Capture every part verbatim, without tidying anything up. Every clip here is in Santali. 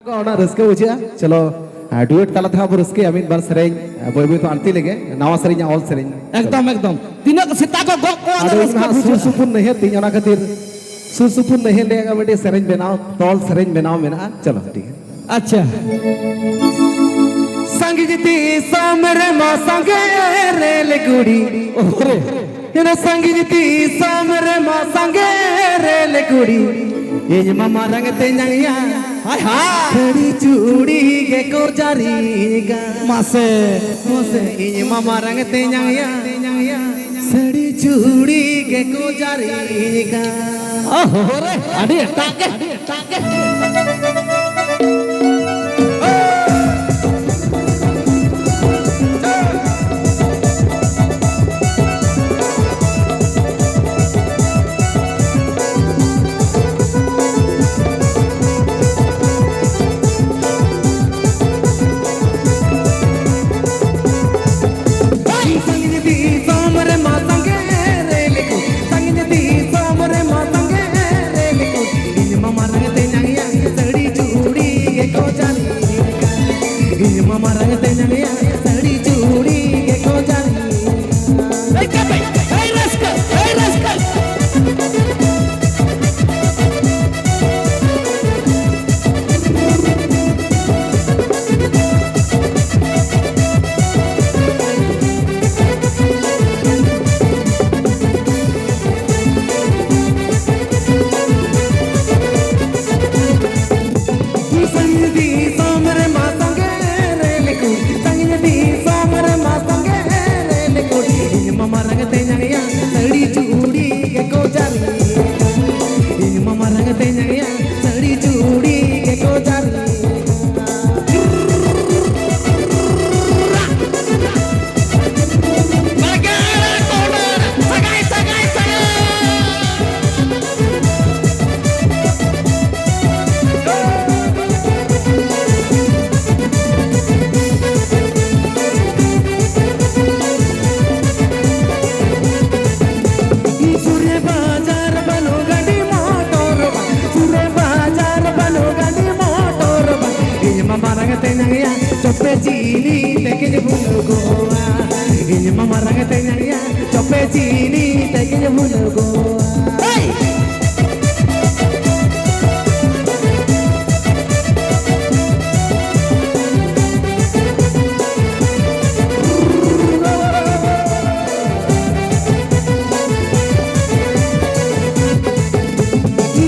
ᱚᱱᱟ ᱨᱟᱹᱥᱠᱟᱹ ᱵᱩᱡᱷᱟᱹᱜᱼᱟ᱾ ᱪᱚᱞᱚ, ᱟᱨ ᱰᱩᱭᱮᱴ ᱛᱟᱞᱟ ᱛᱮᱦᱟᱸᱜ ᱵᱚ ᱨᱟᱹᱥᱠᱟᱹᱭᱟ ᱢᱤᱫ ᱵᱟᱨ ᱥᱮᱨᱮᱧ, ᱵᱟᱹᱭ ᱵᱟᱹᱭ ᱛᱮ ᱟᱬᱛᱤ ᱞᱮᱜᱮ, ᱱᱟᱣᱟ ᱥᱮᱨᱮᱧ ᱚᱞ ᱥᱮᱨᱮᱧ᱾ ᱮᱠᱫᱚᱢ, ᱮᱠᱫᱚᱢ᱾ ᱛᱤᱱᱟᱹᱜ ᱥᱮᱛᱟ ᱠᱚ ᱜᱚᱜ ᱠᱚᱣᱟ, ᱟᱫᱚ ᱚᱱᱟ ᱤᱧ ᱨᱟᱹᱥᱠᱟᱹ ᱢᱟ ᱦᱟᱸᱜ ᱥᱩᱨ ᱵᱩᱡᱷᱟᱹᱜᱼᱟ᱾ ᱥᱩᱯᱩᱨ ᱱᱟᱹᱦᱮᱫ ᱛᱤᱧ, ᱚᱱᱟ ᱠᱷᱟᱹᱛᱤᱨ ᱥᱩᱨ ᱥᱩᱯᱩᱨ ᱱᱟᱹᱦᱮᱫ ᱨᱮᱭᱟᱜ ᱢᱤᱫᱴᱤᱡ ᱥᱮᱨᱮᱧ ᱵᱮᱱᱟᱣ, ᱛᱚᱞ ᱥᱮᱨᱮᱧ ᱵᱮᱱᱟᱣ ᱢᱮᱱᱟᱜᱼᱟ᱾ ᱪᱚᱞᱚ, ᱴᱷᱤᱠ ᱜᱮᱭᱟ᱾ ᱟᱪᱪᱷᱟ᱾ ᱥᱟᱸᱜᱤᱧ ᱫᱤᱥᱚᱢ ᱨᱮᱢᱟ ᱥᱟᱸᱜᱮ ᱨᱮᱞ ᱜᱩᱲᱤ᱾ ᱚᱦᱚᱨᱮ᱾ ᱦᱮᱱᱟ ᱥᱟᱸᱜᱤᱧ ᱫᱤᱥᱚᱢ ᱨᱮᱢᱟ ᱥᱟᱸᱜᱮ ᱨᱮᱞ ᱜᱩᱲᱤ᱾ ᱤᱧ ᱢᱟ ᱢᱟᱨᱟᱝ ᱛᱮᱧᱟᱝ ᱭᱟ᱾ ᱦᱟᱭ ᱦᱟᱭ᱾ ᱥᱟᱹᱲᱤ ᱪᱩᱲᱤ ᱜᱮᱠᱚ ᱡᱟᱹᱨᱤᱧ ᱠᱟᱱ᱾ ᱢᱟᱥᱮ᱾ ᱢᱟᱥᱮ ᱤᱧ ᱢᱟ ᱢᱟᱨᱟᱝ ᱛᱮᱧᱟᱝ ᱭᱟ᱾ ᱥᱟᱹᱲᱤ ᱪᱩᱲᱤ ᱜᱮᱠᱚ ᱡᱟᱹᱨᱤᱧ ᱠᱟᱱ᱾ ᱚᱦᱚᱨᱮ᱾ ᱟᱹᱰᱤ ᱮᱴᱟᱜ ᱜᱮ᱾ ᱥᱟᱸᱜᱤᱧ ᱫᱤᱥᱚᱢ ᱨᱮᱢᱟ ᱥᱟᱸᱜᱮ ᱨᱮᱞ ᱠᱚ, ᱥᱟᱸᱜᱤᱧ ᱫᱤᱥᱚᱢ ᱨᱮᱢᱟ ᱥᱟᱸᱜᱮ ᱨᱮᱞ ᱠᱚ, ᱤᱧ ᱢᱟ ᱢᱟᱨᱟᱝ ᱛᱮᱧᱟᱝ ᱭᱟ᱾ ᱪᱤᱱᱤ ᱛᱮᱜᱮᱧ ᱵᱷᱩᱞᱟᱹᱣ ᱜᱚᱜᱼᱟ᱾ ᱤᱧ ᱢᱟᱢᱟ ᱨᱟᱝ ᱛᱮᱧᱟᱝ ᱭᱟ, ᱪᱚᱯᱮ ᱪᱤᱱᱤ ᱛᱮᱜᱮᱧ ᱵᱷᱩᱞᱟᱹᱣ ᱜᱚᱜᱼᱟ᱾ ᱦᱮᱭ!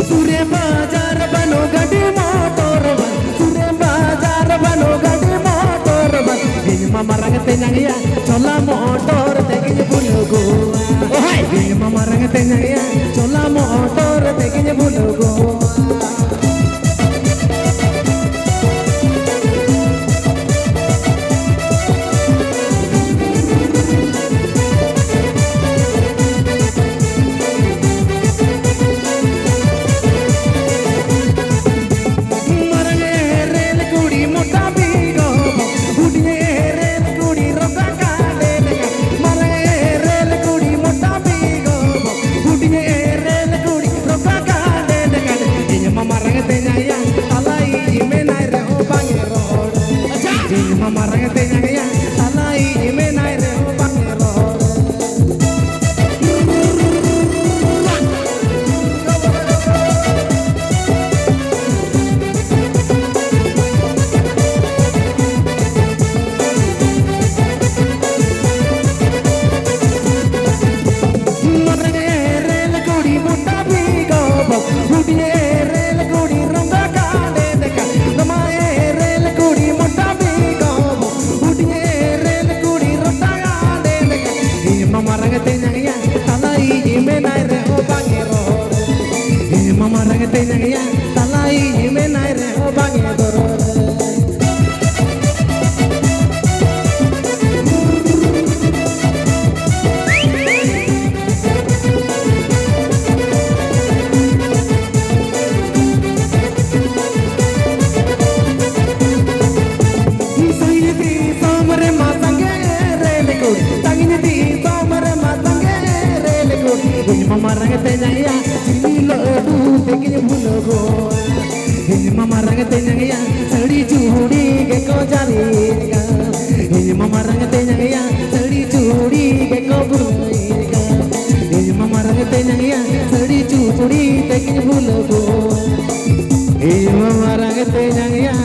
ᱥᱩᱨᱮ ᱵᱟᱡᱟᱨ ᱵᱟᱹᱱᱩᱜ ᱜᱟᱹᱰᱤ ᱢᱚᱴᱚᱨ ᱵᱟᱝ, ᱥᱩᱨᱮ ᱵᱟᱡᱟᱨ ᱵᱟᱹᱱᱩᱜ ᱜᱟᱹᱰᱤ ᱢᱚᱴᱚᱨ ᱵᱟᱝ᱾ ᱤᱧ ᱢᱟᱢᱟ ᱨᱟᱝ ᱛᱮᱧᱟᱝ ᱭᱟ, ᱪᱚᱞᱟ ᱢᱚᱴᱚᱨ ᱛᱮᱜᱮᱧ ᱵᱷᱩᱞᱟᱹᱣ ᱜᱚᱜᱼᱟ᱾ ᱳᱦᱟᱭ! ᱤᱧ ᱢᱟᱢᱟ ᱨᱟᱝ ᱛᱮᱧᱟᱝ ᱭᱟ, ᱪᱚᱞᱟ ᱢᱚᱴᱚᱨ ᱛᱮᱜᱮᱧ ᱵᱷᱩᱞᱟᱹᱣ ᱜᱚᱜᱼᱟ᱾ ᱢᱟᱨᱟᱝ ᱮᱨᱮᱞ ᱠᱩᱲᱤ ᱢᱚᱴᱟ ᱵᱤᱜᱚ, ᱦᱩᱰᱤᱧ ᱮᱨᱮᱞ ᱠᱩᱲᱤ ᱨᱚᱜᱟ ᱠᱟᱰᱮ ᱞᱮᱠᱟ᱾ ᱢᱟᱨᱟᱝ ᱮᱨᱮᱞ ᱠᱩᱲᱤ ᱢᱚᱴᱟ ᱵᱤᱜᱚ, ᱦᱩᱰᱤᱧ ᱮᱨᱮᱞ ᱠᱩᱲᱤ ᱨᱚᱜᱟ ᱠᱟᱰᱮ ᱞᱮᱠᱟ᱾ ᱤᱧ ᱢᱟ ᱢᱟᱨᱟᱝ ᱛᱮᱧᱟᱝ ᱭᱟ, ᱛᱟᱞᱟᱭᱤᱡ ᱢᱮᱱᱟᱭ ᱨᱮᱦᱚᱸ ᱵᱟᱝ ᱮ ᱨᱚᱲ᱾ ᱟᱪᱪᱷᱟ᱾ ᱤᱧ ᱢᱟ ᱢᱟᱨᱟᱝ ᱛᱮᱧᱟᱝ ᱭᱟ, ᱛᱟᱞᱟᱭᱤᱡ ᱢᱮᱱᱟᱭ ᱨᱮᱦᱚᱸ ᱵᱟᱝ ᱮ ᱨᱚᱲ᱾ ᱢᱟᱨᱟᱝ ᱮᱨᱮᱞ ᱠᱩᱲᱤ ᱢᱚᱴᱟ ᱵᱤᱜᱚ, ᱦᱩᱰᱤᱧ ᱮᱨᱮᱞ ᱠᱩᱲᱤ ᱨᱚᱝᱜᱟ ᱠᱟᱰᱮ ᱞᱮᱠᱟ᱾ ᱱᱚᱣᱟ ᱮᱨᱮᱞ ᱠᱩᱲᱤ ᱢᱚᱴᱟ ᱵᱤᱜᱚ, ᱦᱩᱰᱤᱧ ᱮᱨᱮᱞ ᱠᱩᱲᱤ ᱨᱚᱴᱟ ᱠᱟᱰᱮ ᱞᱮᱠᱟ᱾ ᱤᱧ ᱢᱟ ᱢᱟᱨᱟᱝ ᱛᱮᱧᱟᱝ ᱭᱟ, ᱛᱟᱞᱟᱭᱤᱡ ᱢᱮᱱᱟᱭ ᱨᱮᱦᱚᱸ ᱵᱟᱝ ᱮ ᱨᱚᱲ᱾ ᱤᱧ ᱢᱟ ᱢᱟᱨᱟᱝ ᱛᱮᱧᱟᱝ ᱭᱟ, ᱛᱟᱞᱟᱭᱤᱡ ᱢᱮᱱᱟᱭ ᱨᱮᱦᱚᱸ ᱵᱟᱝ ᱮ ᱨᱚᱲ᱾ ᱥᱟᱺᱜᱤᱧ ᱫᱤᱥᱚᱢ ᱨᱮᱢᱟ ᱥᱟᱸᱜᱮ ᱮᱨᱮᱞ ᱠᱩᱲᱤ, ᱥᱟᱺᱜᱤᱧ ᱫᱤᱥᱚᱢ ᱨᱮᱢᱟ ᱥᱟᱸᱜᱮ ᱮᱨᱮᱞ ᱠᱩᱲᱤ᱾ ᱤᱧ ᱢᱟ ᱢᱟᱨᱟᱝ ᱛᱮᱧᱟᱝ ᱭᱟ, ᱪᱤᱱᱤ ᱞᱟᱹᱰᱩ ᱛᱮᱜᱮᱧ ᱵᱷᱩᱞᱟᱹᱣ ᱜᱚᱜᱼᱟ᱾ ᱤᱧ ᱢᱟ ᱢᱟᱨᱟᱝ ᱛᱮᱧᱟᱝ ᱭᱟ, ᱥᱟᱹᱲᱤ ᱪᱩᱲᱤ ᱜᱮ ᱡᱟᱹᱨᱤᱭᱮᱫ ᱠᱟᱱ᱾ ᱤᱧ ᱢᱟ ᱢᱟᱨᱟᱝ ᱛᱮᱧᱟᱝ ᱭᱟ, ᱥᱟᱹᱲᱤ ᱪᱩᱲᱤ ᱜᱮᱠᱚ ᱵᱩᱞᱟᱹᱭᱮᱫ ᱠᱟᱱ᱾ ᱤᱧ ᱢᱟ ᱢᱟᱨᱟᱝ ᱛᱮᱧᱟᱝ ᱭᱟ, ᱥᱟᱹᱲᱤ ᱪᱩᱲᱤ ᱛᱮᱜᱤᱧ ᱵᱩᱞᱟᱹᱣ ᱠᱚᱣᱟ᱾ ᱤᱧ ᱢᱟ ᱢᱟᱨᱟᱝ ᱛᱮᱧᱟᱝ ᱭᱟ᱾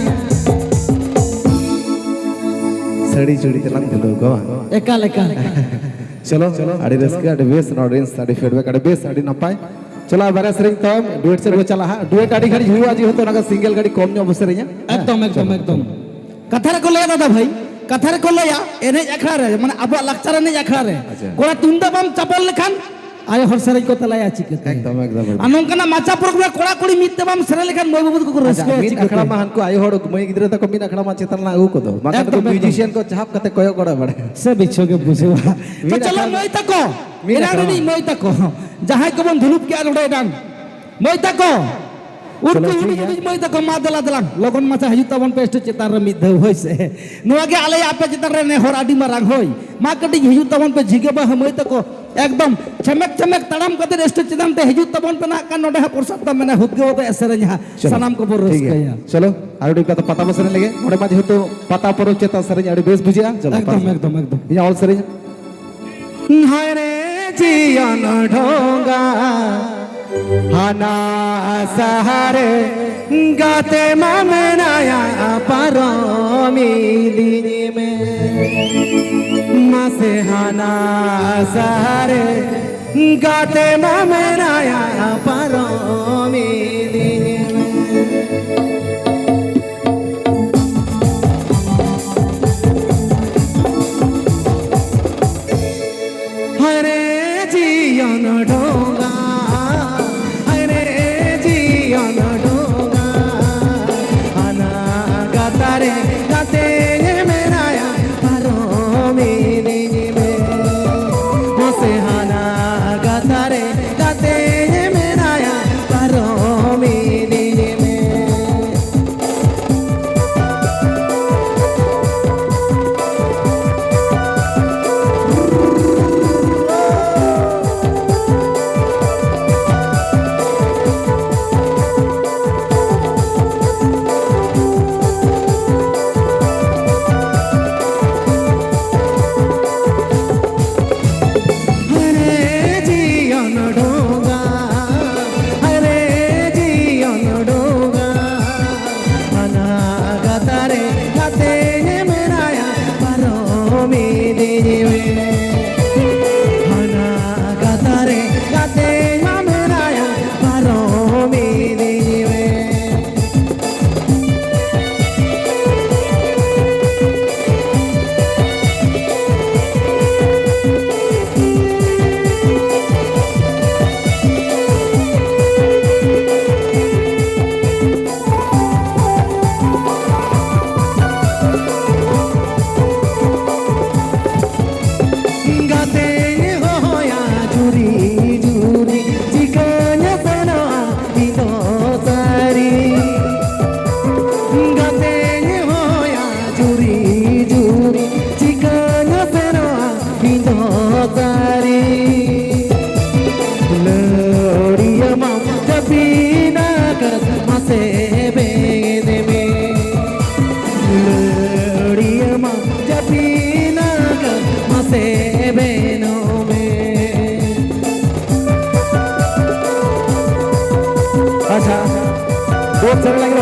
ᱥᱟᱹᱲᱤ ᱪᱩᱲᱤ ᱛᱮᱞᱟᱝ ᱵᱩᱞᱟᱹᱣ ᱠᱚᱣᱟ᱾ ᱮᱠᱟᱞ, ᱮᱠᱟᱞ, ᱮᱠᱟᱞ᱾ ᱪᱚᱞᱚ, ᱟᱹᱰᱤ ᱨᱟᱹᱥᱠᱟᱹ, ᱟᱹᱰᱤ ᱵᱮᱥ, ᱱᱚᱣᱟ audience ᱟᱹᱰᱤ feedback, ᱟᱹᱰᱤ ᱵᱮᱥ, ᱟᱹᱰᱤ ᱱᱟᱯᱟᱭ᱾ ᱪᱚᱞᱚ, ᱟᱨ ᱵᱟᱨᱭᱟ ᱥᱮᱨᱮᱧ ᱛᱟᱭᱚᱢ duet ᱥᱮᱫ ᱵᱚ ᱪᱟᱞᱟᱜᱼᱟ ᱦᱟᱸᱜ᱾ Duet ᱟᱹᱰᱤ ᱜᱷᱟᱹᱲᱤᱡ ᱦᱩᱭᱩᱜᱼᱟ, ᱡᱮᱦᱮᱛᱩ ᱚᱱᱟ ᱠᱚ single ᱜᱷᱟᱹᱲᱤᱡ ᱠᱚᱢ ᱧᱚᱜ ᱵᱚ ᱥᱮᱨᱮᱧᱟ᱾ ᱮᱠᱫᱚᱢ, ᱮᱠᱫᱚᱢ, ᱪᱚᱞᱚ᱾ ᱮᱠᱫᱚᱢ᱾ ᱠᱟᱛᱷᱟ ᱨᱮᱠᱚ ᱞᱟᱹᱭᱟ ᱫᱟᱫᱟ ᱵᱷᱟᱹᱭ, ᱠᱟᱛᱷᱟ ᱨᱮᱠᱚ ᱞᱟᱹᱭᱟ, ᱮᱱᱮᱡ ᱟᱠᱷᱲᱟ ᱨᱮ, ᱢᱟᱱᱮ ᱟᱵᱚᱣᱟᱜ ᱞᱟᱠᱪᱟᱨ ᱮᱱᱮᱡ ᱟᱠᱷᱲᱟ ᱨᱮ, ᱟᱪᱪᱷᱟ᱾ ᱠᱚᱲᱟ ᱛᱩᱢᱫᱟᱜ ᱵᱟᱢ ᱪᱟᱯᱚᱞ ᱞᱮᱠᱷᱟᱱ ᱟᱭᱳ ᱦᱚᱲ ᱥᱮᱨᱮᱧ ᱠᱚ ᱛᱮᱞᱟᱭᱟ ᱪᱤᱠᱟᱹᱛᱮ? ᱮᱠᱫᱚᱢ, ᱮᱠᱫᱚᱢ, ᱮᱠᱫᱚᱢ᱾ ᱟᱨ ᱱᱚᱝᱠᱟᱱᱟᱜ ᱢᱟᱪᱟ ᱯᱚᱨᱚᱵᱽ ᱨᱮ ᱠᱚᱲᱟ ᱠᱩᱲᱤ ᱢᱤᱫ ᱛᱮ ᱵᱟᱢ ᱥᱮᱨᱮᱧ ᱞᱮᱠᱷᱟᱱ ᱢᱟᱹᱭ ᱵᱟᱹᱵᱩ ᱛᱟᱠᱚ ᱠᱚ ᱟᱪᱪᱷᱟ, ᱨᱟᱹᱥᱠᱟᱹᱭᱟ ᱢᱤᱫ ᱪᱤᱠᱟᱹᱛᱮ? ᱟᱠᱷᱲᱟ ᱢᱟ ᱦᱟᱱᱠᱩ ᱟᱭᱳ ᱦᱚᱲ ᱢᱟᱹᱭ ᱜᱤᱫᱽᱨᱟᱹ ᱛᱟᱠᱚ ᱢᱤᱫ ᱟᱠᱷᱲᱟ ᱢᱟ ᱪᱮᱛᱟᱱ ᱨᱮᱱᱟᱜ ᱟᱹᱜᱩ ᱠᱚᱫᱚ, ᱵᱟᱠᱷᱟᱱ ᱮᱠᱫᱚᱢ, ᱫᱚ ᱮᱠᱫᱚᱢ᱾ Musician ᱠᱚ ᱪᱟᱯ ᱠᱟᱛᱮ ᱠᱚᱭᱚᱜ ᱜᱚᱲᱚ ᱵᱟᱲᱟᱭᱟ᱾ ᱥᱮ ᱵᱤᱪᱷᱚ ᱜᱮ ᱵᱩᱡᱷᱟᱹᱣᱟ᱾ ᱢᱤᱫ ᱛᱚ ᱪᱚᱞᱚ ᱟᱠᱷᱲᱟ, ᱢᱟᱹᱭ ᱛᱟᱠᱚ, ᱢᱤᱫ ᱮᱱᱟᱝ ᱟᱠᱷᱲᱟ᱾ ᱨᱤᱱᱤᱡ ᱢᱟᱹᱭ ᱛᱟᱠᱚ, ᱡᱟᱦᱟᱸᱭ ᱠᱚᱵᱚᱱ ᱫᱩᱲᱩᱵ ᱠᱮᱜᱼᱟ ᱱᱚᱰᱮ ᱮᱱᱟᱝ, ᱢᱟᱹᱭ ᱛᱟᱠᱚ, ᱩᱱᱠᱩ ᱪᱚᱞᱚ, ᱴᱷᱤᱠ ᱦᱩᱰᱤᱧ ᱜᱮᱭᱟ᱾ ᱦᱩᱰᱤᱧ ᱢᱟᱹᱭ ᱛᱟᱠᱚ, ᱢᱟ ᱫᱮᱞᱟ ᱫᱮᱞᱟ, ᱞᱚᱜᱚᱱ ᱢᱟᱪᱷᱟ ᱦᱤᱡᱩᱜ ᱛᱟᱵᱚᱱ ᱯᱮ stage ᱪᱮᱛᱟᱱ ᱨᱮ ᱢᱤᱫ ᱫᱷᱟᱣ, ᱦᱳᱭ ᱥᱮ᱾ ᱱᱚᱣᱟ ᱜᱮ ᱟᱞᱮᱭᱟᱜ ᱟᱯᱮ ᱪᱮᱛᱟᱱ ᱨᱮ ᱱᱮᱦᱚᱨ ᱟᱹᱰᱤ ᱢᱟᱨᱟᱝ, ᱦᱳᱭ᱾ ᱢᱟ ᱠᱟᱹᱴᱤᱡ ᱦᱤᱡᱩᱜ ᱛᱟᱵᱚᱱ ᱯᱮ ᱡᱷᱤᱸᱜᱟᱹ ᱵᱟᱦᱟ ᱢᱟᱹᱭ ᱛᱟᱠᱚ, ᱮᱠᱫᱚᱢ ᱪᱷᱮᱢᱮᱠ ᱪᱷᱮᱢᱮᱠ ᱛᱟᱲᱟᱢ ᱠᱟᱛᱮ stage ᱪᱮᱛᱟᱱ ᱛᱮ ᱦᱤᱡᱩᱜ ᱛᱟᱵᱚᱱ ᱯᱮ ᱱᱟᱜ ᱠᱷᱟᱱ, ᱱᱚᱰᱮ ᱦᱟᱸᱜ ᱯᱨᱚᱥᱟᱫ ᱫᱚ ᱢᱮᱱᱟᱜᱼᱟ, ᱦᱩᱫᱜᱟᱹ ᱟᱛᱮ ᱥᱮᱨᱮᱧᱟ ᱦᱟᱸᱜ, ᱪᱚᱞᱚ, ᱥᱟᱱᱟᱢ ᱠᱚᱵᱚᱱ ᱴᱷᱤᱠ ᱜᱮᱭᱟ᱾ ᱨᱟᱹᱥᱠᱟᱹᱭᱟ᱾ ᱪᱚᱞᱚ, ᱟᱨ ᱢᱤᱫᱴᱤᱡ ᱠᱟᱛᱷᱟ ᱯᱟᱛᱟ ᱵᱚ ᱥᱮᱨᱮᱧ ᱞᱮᱜᱮ, ᱱᱚᱰᱮ ᱢᱟ ᱡᱮᱦᱮᱛᱩ ᱯᱟᱛᱟ ᱯᱚᱨᱚᱵᱽ ᱪᱮᱛᱟᱱ ᱥᱮᱨᱮᱧ ᱟᱹᱰᱤ ᱵᱮᱥ ᱵᱩᱡᱷᱟᱹᱜᱼᱟ᱾ ᱪᱚᱞᱚ, ᱮᱠᱫᱚᱢ, ᱯᱟᱛᱟ ᱥᱮᱨᱮᱧ᱾ ᱮᱠᱫᱚᱢ, ᱮᱠᱫᱚᱢ᱾ ᱤᱧᱟᱹᱜ ᱚᱞ ᱥᱮᱨᱮᱧ᱾ ᱦᱟᱭ ᱨᱮ ᱡᱤᱭᱚᱱ ᱰᱷᱚᱸᱜᱟ, ᱦᱟᱱᱟ ᱥᱟᱦᱟᱨᱮ ᱜᱟᱛᱮ ᱢᱟ ᱢᱮᱱᱟᱭᱟ, ᱯᱟᱨᱚᱢ ᱤᱫᱤᱧ ᱢᱮ᱾ ᱢᱟᱥᱮ ᱦᱟᱱᱟ ᱥᱟᱦᱟᱨᱮ ᱜᱟᱛᱮ ᱢᱟ ᱢᱮᱱᱟᱭᱟ, ᱯᱟᱨᱚᱢ ᱤᱫᱤᱧ ᱢᱮ᱾ ᱦᱟᱭᱨᱮ ᱡᱤᱭᱚᱱ ᱰᱷᱚᱸᱜᱟ, ᱦᱟᱭᱨᱮ ᱡᱤᱭᱚᱱ ᱰᱷᱚᱸᱜᱟ, ᱦᱟᱱᱟ ᱜᱟᱛᱟᱨᱮ ᱜᱟᱛᱮ ᱢᱮᱱᱟᱭᱟ, ᱯᱟᱨᱚᱢ ᱤᱫᱤᱧ ᱢᱮ᱾ ᱢᱟᱥᱮ ᱦᱟᱱᱟ ᱜᱟᱛᱟᱨᱮ ᱜᱟᱛᱮ ᱢᱮᱱᱟᱭᱟ, ᱯᱟᱨᱚᱢ ᱤᱫᱤᱧ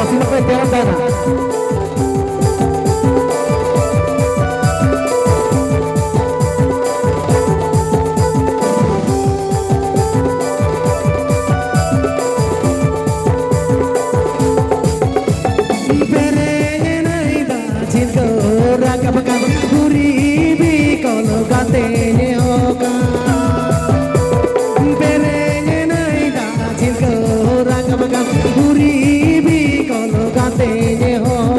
ᱥᱤᱞᱚ ᱯᱮ ᱛᱮᱭᱟᱨ ᱛᱟᱦᱮᱱᱟ᱾ ᱯᱮᱨᱮᱡ ᱮᱱᱟᱭ ᱫᱟᱜ ᱡᱷᱤᱞ ᱠᱚ ᱨᱟᱠᱟᱵ ᱟᱠᱟᱱ ᱯᱩᱨᱤ ᱵᱤᱠᱚᱞ ᱜᱟᱛᱮ ᱧᱮᱦᱚᱸ ᱠᱟᱱ᱾ ᱯᱮᱨᱮᱡ ᱮᱱᱟᱭ ᱫᱟᱜ ᱡᱷᱤᱞ ᱠᱚ ᱨᱟᱠᱟᱵ ᱟᱠᱟᱱ ᱯᱩᱨᱤ ᱵᱤᱠᱚᱞ ᱜᱟᱛᱮ ᱧᱮᱦᱚᱸ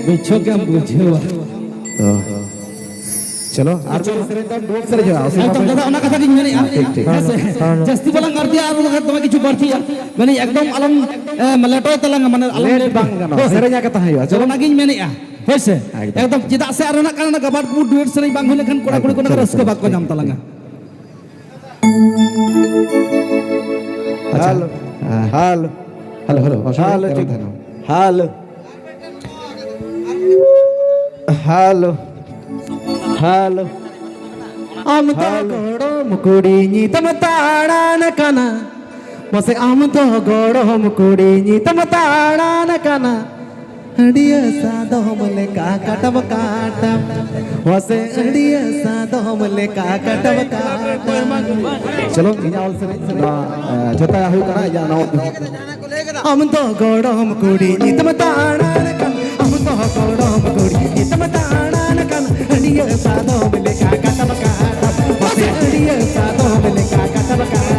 ᱵᱩᱡᱷᱟᱹᱣ ᱜᱮᱢ ᱵᱩᱡᱷᱟᱹᱣᱟ᱾ ᱛᱚ, ᱪᱚᱞᱚ, ᱟᱨ ᱢᱤᱫ ᱥᱮᱨᱮᱧ ᱛᱟᱢ, duet ᱥᱮᱨᱮᱧ ᱦᱩᱭᱩᱜᱼᱟ, ᱚᱥᱩᱵᱤᱫᱷᱟ ᱮᱠᱫᱚᱢ ᱵᱟᱹᱱᱩᱜᱼᱟ᱾ ᱫᱟᱫᱟ, ᱚᱱᱟ ᱠᱟᱛᱷᱟ ᱜᱤᱧ ᱢᱮᱱᱮᱫᱼᱟ᱾ ᱦᱮᱸ, ᱴᱷᱤᱠ, ᱴᱷᱤᱠ᱾ ᱦᱮᱸ ᱥᱮ? ᱡᱟᱹᱥᱛᱤ ᱵᱟᱞᱟᱝ ᱟᱨᱡᱟᱜᱼᱟ, ᱟᱨ ᱵᱟᱠᱷᱟᱱ ᱫᱚᱢᱮ ᱠᱤᱪᱷᱩ ᱵᱟᱹᱲᱛᱤᱜᱼᱟ᱾ ᱢᱟᱱᱮ ᱮᱠᱫᱚᱢ ᱟᱞᱚᱢ, ᱮ, ᱞᱮᱴᱚᱭ ᱛᱟᱞᱟᱝᱟ, ᱢᱟᱱᱮ ᱟᱞᱚᱢ ᱞᱮᱴ ᱞᱮᱴᱚᱭᱟ᱾ ᱵᱟᱝ ᱜᱟᱱᱚᱜᱼᱟ, ᱦᱳᱭ᱾ ᱥᱮᱨᱮᱧ ᱟᱠᱟᱛᱮ ᱦᱩᱭᱩᱜᱼᱟ, ᱪᱚᱞᱚ᱾ ᱚᱱᱟᱜᱤᱧ ᱢᱮᱱᱮᱫᱼᱟ, ᱦᱳᱭ ᱥᱮ? ᱮᱠᱫᱚᱢ᱾ ᱮᱠᱫᱚᱢ, ᱪᱮᱫᱟᱜ ᱥᱮ ᱟᱨᱚ ᱱᱟᱜ ᱠᱷᱟᱱ ᱚᱱᱟ ᱜᱟᱵᱟᱴ ᱜᱩᱵᱩᱴ duet ᱥᱮᱨᱮᱧ ᱵᱟᱝ ᱦᱩᱭ ᱞᱮᱱᱠᱷᱟᱱ ᱠᱚᱲᱟ ᱠᱩᱲᱤ ᱠᱚ ᱚᱱᱟ ᱮᱠᱫᱚᱢ, ᱨᱟᱹᱥᱠᱟᱹ ᱮᱠᱫᱚᱢ, ᱵᱟᱠᱚ ᱧᱟᱢ ᱮᱠᱫᱚᱢ᱾ ᱛᱟᱞᱟᱝᱟ᱾ ᱟᱪᱪᱷᱟ᱾ ᱦᱮᱞᱳ, ᱦᱮᱸ᱾ ᱦᱮᱞᱳ᱾ ᱦᱮᱞᱳ, ᱦᱮᱞᱳ, ᱚᱥᱩᱵᱤᱫᱷᱟ ᱦᱮᱞᱳ, ᱪᱮᱫ ᱦᱚᱸ ᱴᱷᱤᱠ᱾ ᱵᱟᱹᱱᱩᱜᱼᱟ᱾ ᱦᱮᱞᱳ᱾ ᱦᱮᱞᱳ᱾ ᱦᱮᱞᱳ᱾ ᱟᱢ ᱫᱚ ᱦᱮᱞᱳ᱾ ᱜᱚᱲᱚᱢ ᱠᱩᱲᱤ ᱧᱤᱛᱟᱹᱢ ᱛᱟᱲᱟᱱ ᱠᱟᱱᱟ᱾ ᱢᱟᱥᱮ ᱟᱢ ᱫᱚ ᱜᱚᱲᱚᱢ ᱠᱩᱲᱤ ᱧᱤᱛᱟᱹᱢ ᱛᱟᱲᱟᱱ ᱠᱟᱱᱟ᱾ ᱦᱟᱹᱲᱭᱟᱹ ᱥᱟᱫᱚᱢ ᱞᱮᱠᱟ ᱠᱟᱴᱟᱢ ᱠᱟᱴᱟᱢ᱾ ᱢᱟᱥᱮ ᱦᱟᱹᱲᱭᱟᱹ ᱥᱟᱫᱚᱢ ᱞᱮᱠᱟ ᱠᱟᱴᱟᱢ ᱠᱟᱴᱟᱢ᱾ ᱪᱚᱞᱚ, ᱤᱧᱟᱹᱜ ᱚᱞ ᱥᱮᱨᱮᱧ ᱱᱚᱣᱟ, ᱮ, ᱡᱚᱛᱟᱭᱟ ᱦᱩᱭᱩᱜ ᱠᱟᱱᱟ ᱤᱧᱟᱹᱜ ᱱᱚᱣᱟ᱾ ᱟᱢ ᱫᱚ ᱜᱚᱲᱚᱢ ᱠᱩᱲᱤ ᱧᱤᱛᱟᱹᱢ ᱛᱟᱲᱟᱱ ᱠᱟᱱ, ᱟᱢ ᱫᱚ ᱜᱚᱲᱚᱢ ᱠᱩᱲᱤ ᱧᱤᱛᱟᱹᱢ ᱛᱟᱲᱟᱱ ᱠᱟᱱ, ᱦᱟᱹᱲᱭᱟᱹ ᱥᱟᱫᱚᱢ ᱞᱮᱠᱟ ᱠᱟᱴᱟᱢ ᱠᱟᱴᱟᱢ, ᱢᱟᱥᱮ ᱦᱟᱹᱲᱭᱟᱹ ᱥᱟᱫᱚᱢ ᱞᱮᱠᱟ ᱠᱟᱴᱟᱢ ᱠᱟᱴᱟᱢ᱾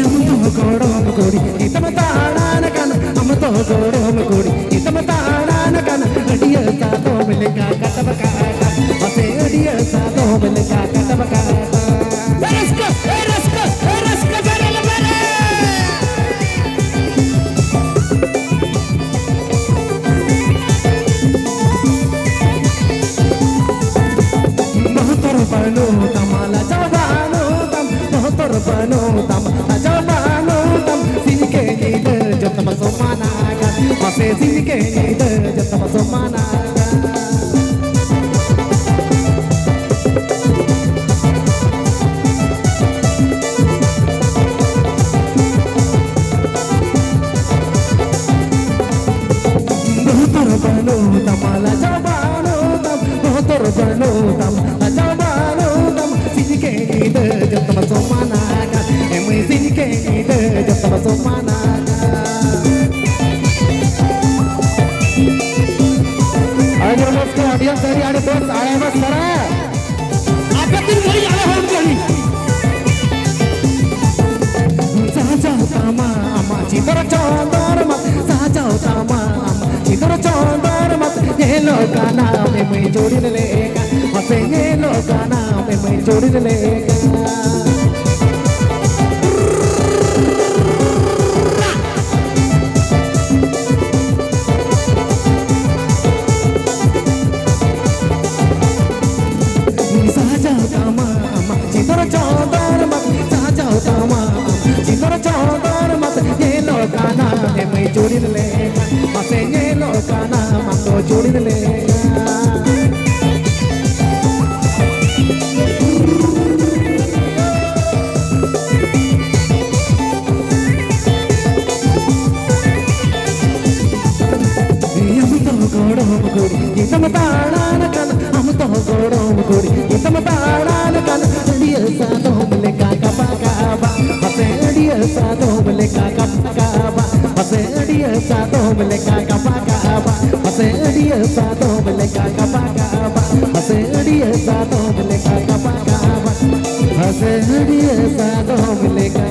ᱟᱢ ᱫᱚ ᱜᱚᱲᱚᱢ ᱠᱩᱲᱤ ᱧᱤᱛᱟᱹᱢ ᱛᱟᱲᱟᱱ ᱠᱟᱱ, ᱟᱢ ᱫᱚ ᱜᱚᱲᱚᱢ ᱠᱩᱲᱤ ᱧᱤᱛᱟᱹᱢ ᱛᱟᱲᱟᱱ ᱠᱟᱱ, ᱦᱟᱹᱲᱭᱟᱹ ᱥᱟᱫᱚᱢ ᱞᱮᱠᱟ ᱠᱟᱴᱟᱢ ᱠᱟᱴᱟᱢ, ᱢᱟᱥᱮ ᱦᱟᱹᱲᱭᱟᱹ ᱥᱟᱫᱚᱢ ᱞᱮᱠᱟ ᱠᱟᱴᱟᱢ ᱠᱟᱴᱟᱢ᱾ ᱨᱟᱹᱥᱠᱟᱹ, ᱨᱟᱹᱥᱠᱟᱹ, ᱨᱟᱹᱥᱠᱟᱹ ᱵᱮᱨᱮᱞ ᱵᱮᱨᱮᱞ᱾ ᱵᱚᱛᱚᱨ ᱵᱟᱹᱱᱩᱜ ᱛᱟᱢᱟ, ᱞᱟᱡᱟᱣ ᱵᱟᱹᱱᱩᱜ ᱛᱟᱢ, ᱵᱚᱛᱚᱨ ᱵᱟᱹᱱᱩᱜ ᱛᱟᱢᱟ, ᱞᱟᱡᱟᱣ ᱵᱟᱹᱱᱩᱜ ᱛᱟᱢ᱾ ᱥᱤᱧ ᱠᱮ ᱧᱤᱫᱟᱹ ᱡᱚᱛᱚᱢ ᱥᱚᱢᱟᱱᱟ, ᱢᱟᱥᱮ ᱥᱤᱧ ᱠᱮ ᱧᱤᱫᱟᱹ ᱡᱚᱛᱚᱢ ᱥᱚᱢᱟᱱᱟ᱾ ᱵᱚᱛᱚᱨ ᱵᱟᱹᱱᱩᱜ ᱛᱟᱢᱟ, ᱞᱟᱡᱟᱣ ᱵᱟᱹᱱᱩᱜ ᱛᱟᱢ, ᱵᱚᱛᱚᱨ ᱵᱟᱹᱱᱩᱜ ᱛᱟᱢ, ᱞᱟᱡᱟᱣ ᱵᱟᱹᱱᱩᱜ ᱛᱟᱢ᱾ ᱥᱤᱧ ᱠᱮ ᱧᱤᱫᱟᱹ ᱡᱚᱛᱚᱢ ᱥᱚᱢᱟᱱᱟ, ᱮᱢ ᱥᱤᱧ ᱠᱮ ᱧᱤᱫᱟᱹ ᱡᱚᱛᱚᱢ ᱥᱚᱢᱟᱱᱟ᱾ ᱟᱹᱰᱤ ᱨᱟᱹᱥᱠᱟᱹ, audience ᱟᱹᱰᱤ, ᱟᱹᱰᱤ ᱵᱮᱥ ᱟᱲᱮ ᱵᱟᱥ ᱛᱟᱨᱟ᱾ ᱟᱯᱮ ᱠᱤᱱ ᱜᱷᱟᱹᱲᱤ ᱟᱞᱮ ᱦᱚᱸ ᱜᱷᱟᱹᱲᱤ᱾ ᱥᱟᱡᱟᱣ ᱛᱟᱢᱟ ᱟᱢᱟᱜ ᱪᱤᱛᱟᱹᱨ ᱪᱚᱸᱫᱚᱨ ᱢᱟ, ᱥᱟᱡᱟᱣ ᱛᱟᱢᱟ ᱟᱢᱟᱜ ᱪᱤᱛᱟᱹᱨ ᱪᱚᱸᱫᱚᱨ ᱢᱟ, ᱧᱮᱞᱚᱜ ᱠᱟᱱᱟ ᱮᱢᱟᱹᱭ ᱡᱩᱲᱤ ᱞᱮᱠᱟ, ᱢᱟᱥᱮ ᱧᱮᱞᱚᱜ ᱠᱟᱱᱟ ᱮᱢᱟᱹᱭ ᱡᱩᱲᱤ ᱞᱮᱠᱟ᱾ ᱥᱟᱡᱟᱣ ᱛᱟᱢᱟ ᱟᱢᱟᱜ ᱪᱤᱛᱟᱹᱨ ᱪᱚᱸᱫᱚᱨ ᱢᱟ, ᱥᱟᱡᱟᱣ ᱛᱟᱢᱟ ᱟᱢᱟᱜ ᱪᱤᱛᱟᱹᱨ ᱪᱚᱸᱫᱚᱨ ᱢᱟ, ᱧᱮᱞᱚᱜ ᱠᱟᱱᱟ ᱮᱢᱟᱹᱭ ᱡᱩᱲᱤ ᱞᱮᱠᱟ, ᱢᱟᱥᱮ ᱧᱮᱞᱚᱜ ᱠᱟᱱᱟ ᱢᱟᱛᱚ ᱡᱩᱲᱤ ᱞᱮᱠᱟ᱾ ᱟᱢ ᱫᱚ ᱜᱚᱲᱚᱢ ᱠᱩᱲᱤ ᱜᱮᱛᱟᱢ ᱫᱟᱬᱟᱱ ᱠᱟᱱ, ᱟᱢ ᱫᱚ ᱜᱚᱲᱚᱢ ᱠᱩᱲᱤ ᱜᱮᱛᱟᱢ ᱫᱟᱬᱟᱱ ᱠᱟᱱ, ᱟᱹᱰᱤᱭᱟᱹ ᱥᱟᱫᱚᱢ ᱞᱮᱠᱟ ᱠᱟᱵᱟ ᱠᱟᱵᱟ, ᱦᱟᱥᱮ ᱟᱹᱰᱤᱭᱟᱹ ᱥᱟᱫᱚᱢ ᱞᱮᱠᱟ ᱠᱟᱵᱟ ᱠᱟᱵᱟ, ᱦᱟᱥᱮ ᱟᱹᱰᱤᱭᱟᱹ ᱥᱟᱫᱚᱢ ᱞᱮᱠᱟ ᱠᱟᱵᱟ ᱠᱟᱵᱟ, ᱦᱟᱥᱮ ᱟᱹᱰᱤᱭᱟᱹ ᱥᱟᱫᱚᱢ ᱞᱮᱠᱟ ᱠᱟᱵᱟ ᱠᱟᱵᱟ, ᱦᱟᱥᱮ ᱟᱹᱰᱤᱭᱟᱹ ᱥᱟᱫᱚᱢ ᱞᱮᱠᱟ ᱠᱟᱵᱟ ᱠᱟᱵᱟ, ᱦᱟᱥᱮ ᱟᱹᱰᱤᱭᱟᱹ ᱥᱟᱫᱚᱢ ᱞᱮᱠᱟ᱾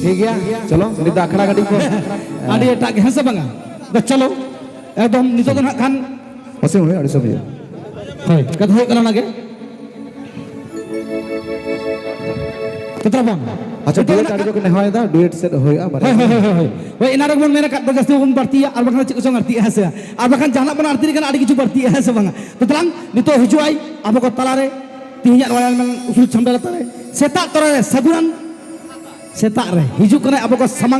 ᱴᱷᱤᱠ ᱜᱮᱭᱟ, ᱪᱚᱞᱚ, ᱱᱤᱛ ᱫᱚ ᱟᱠᱷᱲᱟ ᱠᱟᱹᱴᱤᱡ ᱠᱚ᱾ ᱟᱹᱰᱤ ᱮᱴᱟᱜ ᱜᱮ, ᱦᱮᱸ ᱥᱮ ᱵᱟᱝᱟ? ᱫᱚ ᱪᱚᱞᱚ, ᱮᱠᱫᱚᱢ ᱱᱤᱛᱚᱜ ᱫᱚ ᱱᱟᱜ ᱠᱷᱟᱱ ᱯᱟᱥᱮ ᱦᱩᱭᱩᱜᱼᱟ, ᱟᱹᱰᱤ ᱥᱟᱹᱨ ᱦᱩᱭᱩᱜᱼᱟ᱾ ᱦᱳᱭ, ᱠᱟᱛᱷᱟ ᱦᱩᱭᱩᱜ ᱠᱟᱱᱟ ᱚᱱᱟᱜᱮ᱾ ᱛᱚ ᱛᱟᱦᱞᱮ ᱵᱟᱝ᱾ ᱟᱪᱪᱷᱟ, ᱱᱤᱛᱚᱜ ᱫᱚ ᱰᱩᱭᱮᱴ ᱱᱟᱜ ᱟᱹᱰᱤ ᱠᱷᱟᱱ ᱡᱚᱠᱷᱚᱱ ᱦᱚᱭ ᱫᱟ, ᱰᱩᱭᱮᱴ ᱥᱮᱫ ᱦᱩᱭᱩᱜᱼᱟ, ᱵᱟᱨᱭᱟ᱾ ᱦᱳᱭ, ᱦᱳᱭ, ᱦᱳᱭ, ᱦᱳᱭ, ᱦᱳᱭ᱾ ᱦᱳᱭ, ᱮᱱᱟᱱ ᱨᱮᱜᱮ ᱵᱚᱱ ᱢᱮᱱ ᱟᱠᱟᱫ ᱫᱚ ᱡᱟᱹᱥᱛᱤ ᱵᱟᱵᱚᱱ ᱵᱟᱹᱲᱛᱤᱭᱟ, ᱟᱨ ᱵᱟᱠᱷᱟᱱ ᱪᱮᱫ ᱠᱚᱪᱚᱝ ᱟᱹᱲᱛᱤᱜᱼᱟ, ᱦᱮᱸ ᱥᱮ? ᱟᱨ ᱵᱟᱠᱷᱟᱱ ᱡᱟᱦᱟᱱᱟᱜ ᱵᱚᱱ ᱟᱹᱲᱛᱤ ᱞᱮᱠᱷᱟᱱ ᱟᱹᱰᱤ ᱠᱤᱪᱷᱩ ᱵᱟᱹᱲᱛᱤᱜᱼᱟ, ᱦᱮᱸ ᱥᱮ ᱵᱟᱝᱟ? ᱛᱚ ᱛᱟᱞᱟᱝ ᱱᱤᱛᱚᱜ ᱦᱤᱡᱩᱜ ᱟᱭ ᱟᱵᱚ ᱠᱚ ᱛᱟᱞᱟᱨᱮ, ᱛᱮᱦᱮᱧᱟᱜ ᱱᱚᱣᱟ ᱢᱮᱱ ᱩᱥᱩᱞ ᱪᱷᱟᱢᱰᱟ ᱞᱟᱛᱟᱨ ᱨᱮ ᱥᱮᱛᱟᱜ ᱛᱚᱨᱟ ᱨᱮ ᱥᱟᱹᱜᱩᱱᱟᱱ ᱥᱮᱛᱟᱜ ᱨᱮ ᱦᱤᱡᱩᱜ ᱠᱟᱱᱟᱭ ᱟᱵᱚ ᱠᱚ ᱥᱟᱢᱟᱝ